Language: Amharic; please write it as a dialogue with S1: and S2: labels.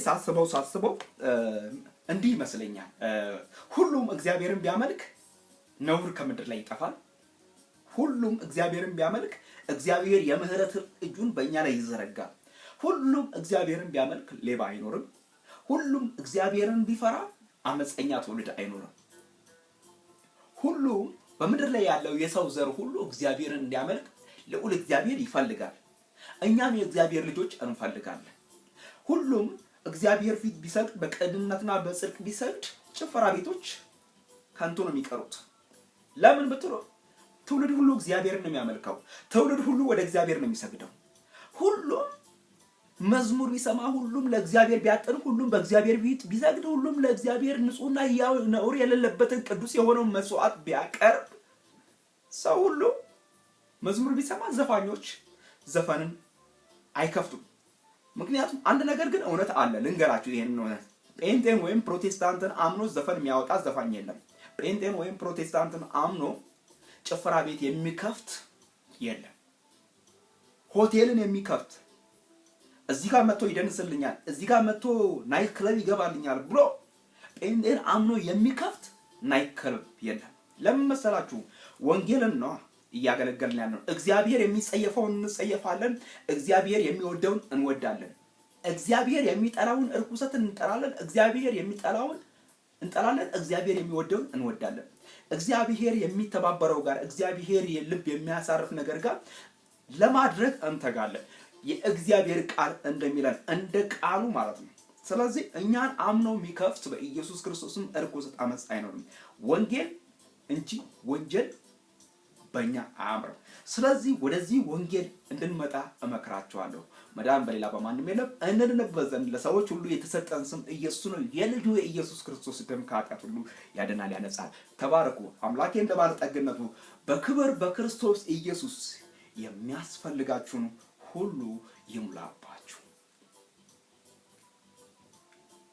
S1: ሳስበው ሳስበው እንዲህ ይመስለኛል። ሁሉም እግዚአብሔርን ቢያመልክ ነውር ከምድር ላይ ይጠፋል። ሁሉም እግዚአብሔርን ቢያመልክ እግዚአብሔር የምህረት እጁን በእኛ ላይ ይዘረጋል። ሁሉም እግዚአብሔርን ቢያመልክ ሌባ አይኖርም። ሁሉም እግዚአብሔርን ቢፈራ አመፀኛ ትውልድ አይኖርም። ሁሉም በምድር ላይ ያለው የሰው ዘር ሁሉ እግዚአብሔርን እንዲያመልክ ልዑል እግዚአብሔር ይፈልጋል። እኛም የእግዚአብሔር ልጆች እንፈልጋለን። ሁሉም እግዚአብሔር ፊት ቢሰግድ፣ በቅንነትና በጽድቅ ቢሰግድ ጭፈራ ቤቶች ከንቱ ነው የሚቀሩት። ለምን ብትሉ ትውልድ ሁሉ እግዚአብሔርን ነው የሚያመልከው። ትውልድ ሁሉ ወደ እግዚአብሔር ነው የሚሰግደው። ሁሉም መዝሙር ቢሰማ፣ ሁሉም ለእግዚአብሔር ቢያጥን፣ ሁሉም በእግዚአብሔር ፊት ቢሰግድ፣ ሁሉም ለእግዚአብሔር ንጹሕና ሕያው ነውር የሌለበትን ቅዱስ የሆነውን መስዋዕት ቢያቀርብ፣ ሰው ሁሉ መዝሙር ቢሰማ ዘፋኞች ዘፈንን አይከፍቱም። ምክንያቱም አንድ ነገር ግን እውነት አለ፣ ልንገራችሁ ይሄንን እውነት። ጴንጤን ወይም ፕሮቴስታንትን አምኖ ዘፈን የሚያወጣ ዘፋኝ የለም። ጴንጤን ወይም ፕሮቴስታንትን አምኖ ጭፈራ ቤት የሚከፍት የለም። ሆቴልን የሚከፍት፣ እዚህ ጋር መጥቶ ይደንስልኛል፣ እዚህ ጋር መጥቶ night club ይገባልኛል ብሎ ጴንጤን አምኖ የሚከፍት night club የለም። ለምን መሰላችሁ? ወንጌልን ነው እያገለገልን ያለነው። እግዚአብሔር የሚጸየፈውን እንጸየፋለን። እግዚአብሔር የሚወደውን እንወዳለን። እግዚአብሔር የሚጠላውን እርኩሰትን እንጠላለን። እግዚአብሔር የሚጠላውን እንጠላለን። እግዚአብሔር የሚወደውን እንወዳለን። እግዚአብሔር የሚተባበረው ጋር፣ እግዚአብሔር ልብ የሚያሳርፍ ነገር ጋር ለማድረግ እንተጋለን። የእግዚአብሔር ቃል እንደሚለን እንደ ቃሉ ማለት ነው። ስለዚህ እኛን አምኖ የሚከፍት በኢየሱስ ክርስቶስም እርኩሰት፣ አመፅ አይኖርም። ወንጌል እንጂ ወንጀል በእኛ አያምርም። ስለዚህ ወደዚህ ወንጌል እንድንመጣ እመክራችኋለሁ። መዳን በሌላ በማንም የለም፣ እንድንበት ዘንድ ለሰዎች ሁሉ የተሰጠን ስም ኢየሱስ ነው። የልጁ የኢየሱስ ክርስቶስ ደም ከኃጢአት ሁሉ ያድናል፣ ያነጻል። ተባረኩ። አምላኬ እንደ ባለጠግነቱ በክብር በክርስቶስ ኢየሱስ የሚያስፈልጋችሁን ሁሉ ይሙላባችሁ።